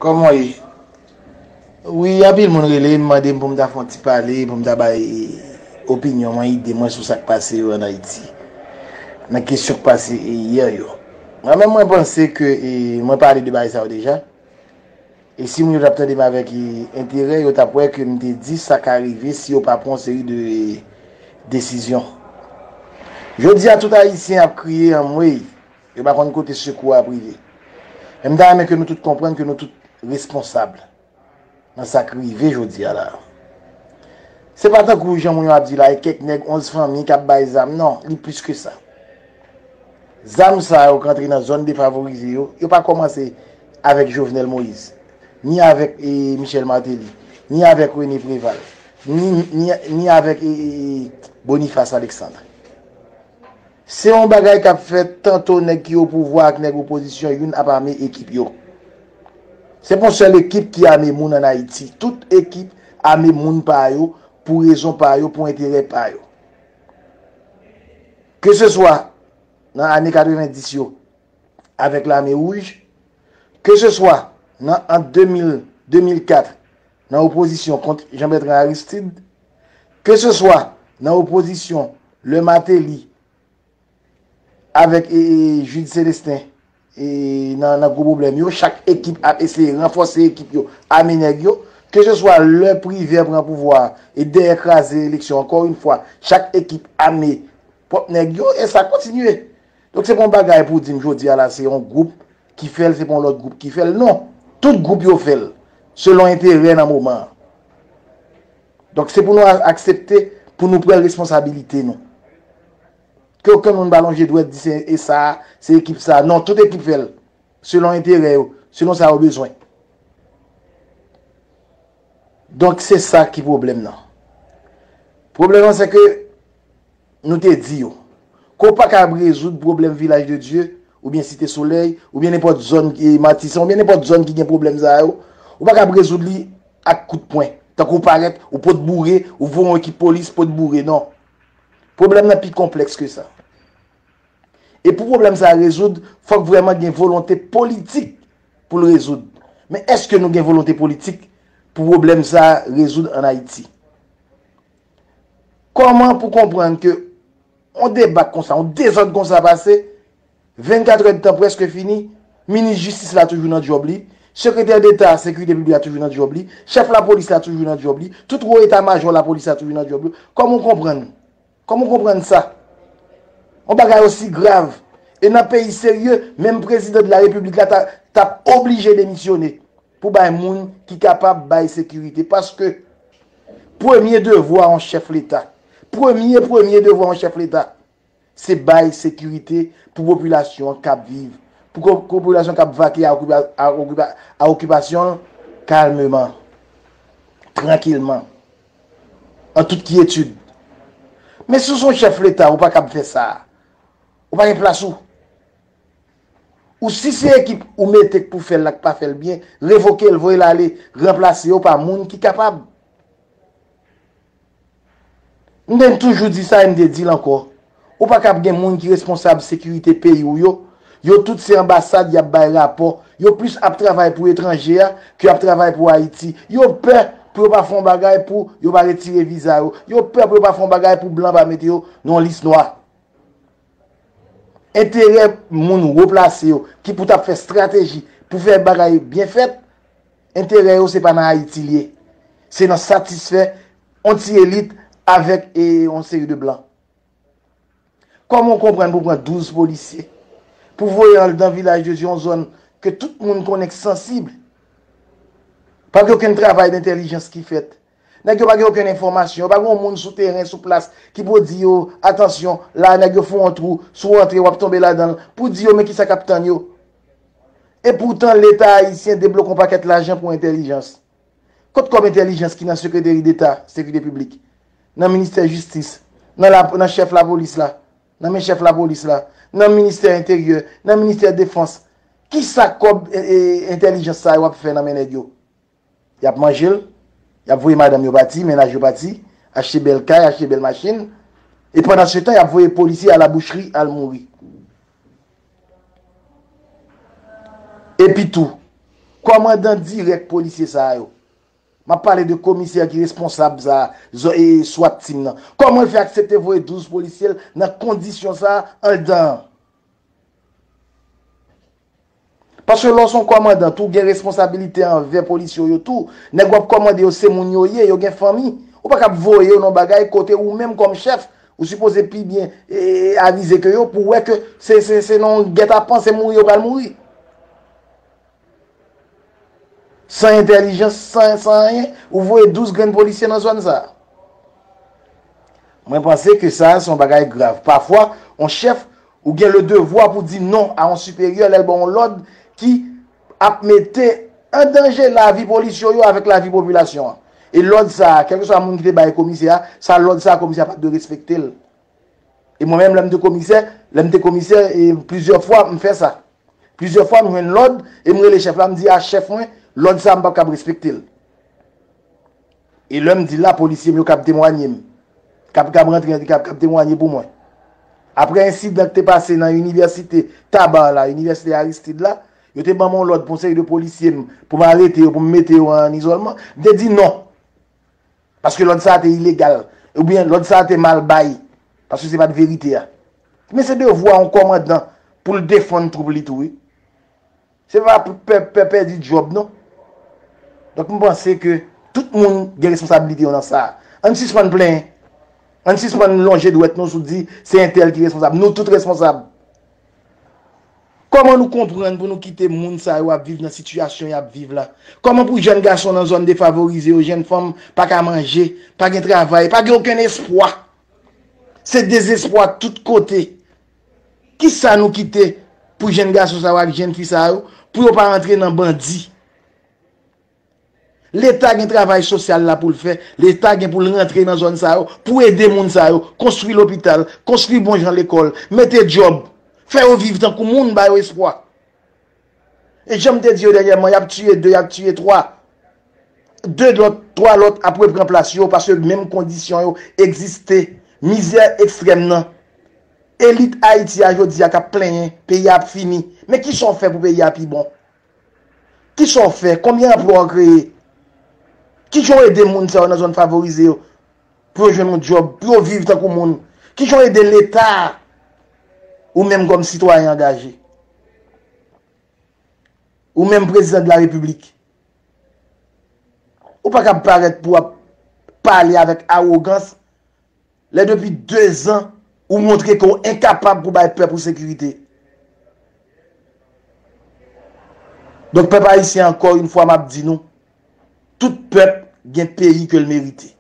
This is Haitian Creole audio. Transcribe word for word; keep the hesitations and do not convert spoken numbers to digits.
Kòman w ye? Wi, anpil moun rele m, mande m pou m ta fè yon ti pale, pou m ta bay opinyon mwen, ide mwen sou sa k pase yo ann Ayiti. Nan kesyon k pase, e, yè yo. Mwen menm, mwen panse ke, e, mwen pale de bagay sa yo deja. E si moun yo t ap tande m avèk, e, enterè, yo t ap wè ke m te di sa ka rive si yo pa pran yon seri de, e, desizyon. Jodi a, tout Ayisyen ap kriye anmwey. Yo pa konn kote sekou a ap rive. Men m ta renmen ke nou tout konprann ke nou tout responsab nan sa k rive jodi a la. Se pa tankou jan moun yo ap di la, e kèk nèg onz fanmi k ap bay zam. Non, li plis ke sa. Zam sa yo k antre nan zòn defavorize yo, yo pa kòmanse avèk Jovenel Moïse, ni avèk, e, Michel Martelly, ni avèk René Préval, ni, ni, ni avèk, e, e, e, Boniface Alexandre. Se yon bagay k ap fèt tanto nèg ki opouvwa ak nèg opozisyon youn ap ame ekip yo. Se pa yon sèl ekip ki ame moun ann Ayiti. Tout ekip ame moun pa yo pou rezon pa yo, pou enterè pa yo. Ke se swa nan ane katrevenndis yo avèk Lame Wouj, ke se swa nan, ant de mil, de mil kat, nan opozisyon kont Jean Bertrand Aristide, ke se swa nan opozisyon lè Martelly avèk, e, e, Jude Célestin, e, nan, nan gwo pwoblèm yo, chak ekip ap eseye ranfòse ekip yo, ame nèg yo, ke se swa lè Privert pran pouvwa a, e dèyè kraze eleksyon, ankò yon fwa, chak ekip ame pwòp nèg yo, e sa kontinye. Donk, se pa yon bagay pou di m jodi a la, se yon gwoup ki fè l, se pa yon lòt gwoup ki fè l. Non, tout gwoup yo fè l, selon enterè nan moman an. Donk, se pou nou a-, aksepte, pou nou pran responsabilite nou. Ke okenn moun pa lonje dwèt di se e sa, se ekip sa. Non, tout ekip fè l, selon enterè yo, selon sa yo bezwen. Donk, se sa ki pwoblèm nan. Pwoblèm nan, se ke nou te di yo ke w pa kab rezoud pwoblèm Vilaj de Dye, oubyen Site Solèy, oubyen nenpòt zòn, e, Matisan, oubyen nenpòt zòn ki gen pwoblèm sa yo, ou pa kab rezoud li ak kout pwen. Tankou w parèt, ou pot boure, ou voye yon ekip polis, pot boure, non. Pwoblèm nan pi konplèks ke sa. E pou pwoblèm sa a rezoud, fòk vrèman gen volonte politik pou l rezoud. Men èske nou gen volonte politik pou pwoblèm sa a rezoud ann Ayiti? Kòman pou konprann ke yon debak konsa, yon dezòd konsa pase, vennkat èdtan prèske fini, minis jistis la toujou nan djòb li, sekretè deta sekirite piblik la toujou nan djòb li, chèf lapolis la toujou nan djòb li, tout wo eta majò lapolis la toujou nan djòb li. Kòman w konprann? Kòman w konprann sa? Yon bagay osi grav. E nan peyi serye, menm prezidan de la repiblik la ta, t ap oblije demisyone pou bay moun ki kapab bay sekirite. Paske premye devwa yon chèf leta, premye, premye devwa yon chèf leta, se bay sekirite pou popilasyon an k ap viv, pou ko-, popilasyon k ap vake a okipa-, a okipa-, a okipasyon l kalmeman, trankilman, an tout kyetid. Men si w se yon chèf leta, ou pa kab fè sa. Ou pa gen plas ou. Ou si se ekip ou mete k pou fè l la k pa fè l byen, revoke l, voye l ale, ranplase yo pa moun ki kapab. M te toujou di sa e m te di l ankò. Ou pa kab gen moun ki responsab sekirite peyi w yo. Yo tout se anbasad y ap bay rapò. Yo plis ap travay pou etranje a ke y ap travay pou Ayiti. Yo pè pou yo pa fè yon bagay pou yo pa retire viza yo. Yo pè pou yo pa fè yon bagay pou blan pa mete yo nan yon lis nwa. Enterè moun wo plase yo ki pou t ap fè estrateji pou fè bagay byen fèt, enterè yo se pa nan Ayiti l ye. Se nan satisfè yon ti elit avèk, e, yon seri de blan. Kòman w konprann pou pran douz polisye, pou voye andan Vilaj de Dye, yon zòn ke tout moun konnen k sansib? Pa gen okenn travay dentèlijans ki fèt. Nèg yo pa gen okenn enfòmasyon. Pa gen yon moun sou teren, sou plas, ki pou di yo, "Atansyon, la, nèg yo fè yon twou, si w antre, w ap tonbe ladan l," pou di yo, "Men kisa k ap tann yo." Epoutan, Leta ayisyen debloke yon pakèt lajan pou entèlijans. Kot kòb entèlijans ki nan Sekreteri Deta Sekirite Piblik, nan Ministè Jistis, nan la, nan chèf lapolis la, nan men chèf lapolis la, nan Ministè Enteryè, nan Ministè Defans? Kisa kòb, e, e, entèlijans sa yo ap fè nan men nèg yo? Y ap manje l, y ap voye madanm yo pati, mennaj yo pati, achte bèl kay, achte bèl machin. E pandan se tan, y ap voye polisye a la boucherie al mouri. Epi tou, Kòmandan dirèk polisye sa yo. M ap pale de komisè ki responsab sa, zo- e, swat team nan. Kòman l fè aksepte voye douz polisye l nan kondisyon sa anndan an? Paske lè w se yon kòmandan tou, ou gen responsabilite anvè polisye w yo tou. Nèg w ap kòmande yo se moun yo ye, yo gen fanmi. Ou pa kab voye yo nan bagay kote ou menm kòm chèf, ou sipoze pi byen e, avize ke yo pou wè ke se, se, se nan yon gètapan, se mouri yo pral mouri. San entèlijans, san, san anyen, ou voye douz grenn polisye nan zòn sa. Mwen panse ke sa, se yon bagay grav. Pafwa, yon chèf, ou gen le devwa pou di non a yon siperyè lè l ba w yon lòd ki ap mete an danje lavi polisye yo avèk lavi popilasyon an. E lòd sa, kèlkeswa moun ki te bay komisè a, sa lòd sa, komisè a pa t dwe respekte l. E mwen menm, lè m te komisè, lè m te komisè, e plizyè fwa, m fè sa. Plizyè fwa, m jwenn lòd, e m rele chèf la, m di, a chèf mwen, lòd sa, m p ap kab respekte l. E lè m di l la, polisye m yo kab temwanye m. Kab, kab rantre, kab, kab temwanye pou mwen. Apre ensidan ki te pase nan inivèsite Tabar la, inivèsite Aristide la, yo te ban m yon lòd pou yon seri de polisye m, pou m arete yo, pou m mete yo an izòlman. M te di non. Paske lòd sa a te ilegal. Oubyen lòd sa a te mal bay. Paske se pa t verite a. Men se devwa yon kòmandan pou l defann twoup li tou, wi. Se pa pou pè, pè pèdi djòb, non. Donk, m panse ke tout moun gen responsabilite yo nan sa a. Ann sispann plenyen. Ann sispann lonje dwèt nou sou di se entèl ki responsab. Nou tout responsab. Kòman nou konprann pou nou kite moun sa yo ap viv nan sitiyasyon y ap viv la? Kòman pou jèn gason nan zòn defavorize yo, jèn fanm pa ka manje, pa gen travay, pa gen okenn espwa? Se dezespwa tout kote. Kisa nou kite pou jèn gason sa yo ak jèn fi sa yo, pou yo pa rantre nan bandi? Leta gen travay sosyal la pou l fè. Leta gen pou l rantre nan zòn sa yo, pou ede moun sa yo, konstwi lopital, konstwi bon jan lekòl, mete djòb, fè yo viv tankou moun, ba yo espwa. E jan m te di yo dènyèman, y ap tiye de, y ap tiye twa. De lòt, twa lòt ap repran plas yo, paske menm kondisyon yo egziste. Mizè ekstrèm nan. Elit Ayiti a jodi a k ap plenyen, peyi a ap fini. Men kisa w fè pou peyi a pi bon? Kisa w fè? Konbyen anplwa w kreye? Kijan w ede moun sa yo nan zòn favorize yo pou yo jwenn yon djòb, pou yo viv tankou moun? Kijan w ede Leta a, ou menm kòm sitwayen angaje? Ou menm prezidan de la repiblik? Ou pa kab parèt pou w ap pale avèk awogans lè depi de zan ou montre ke w enkapab pou bay pèp ou sekirite. Donk, pèp ayisyen, ankò yon fwa, m ap di nou, tout pèp gen peyi ke l merite.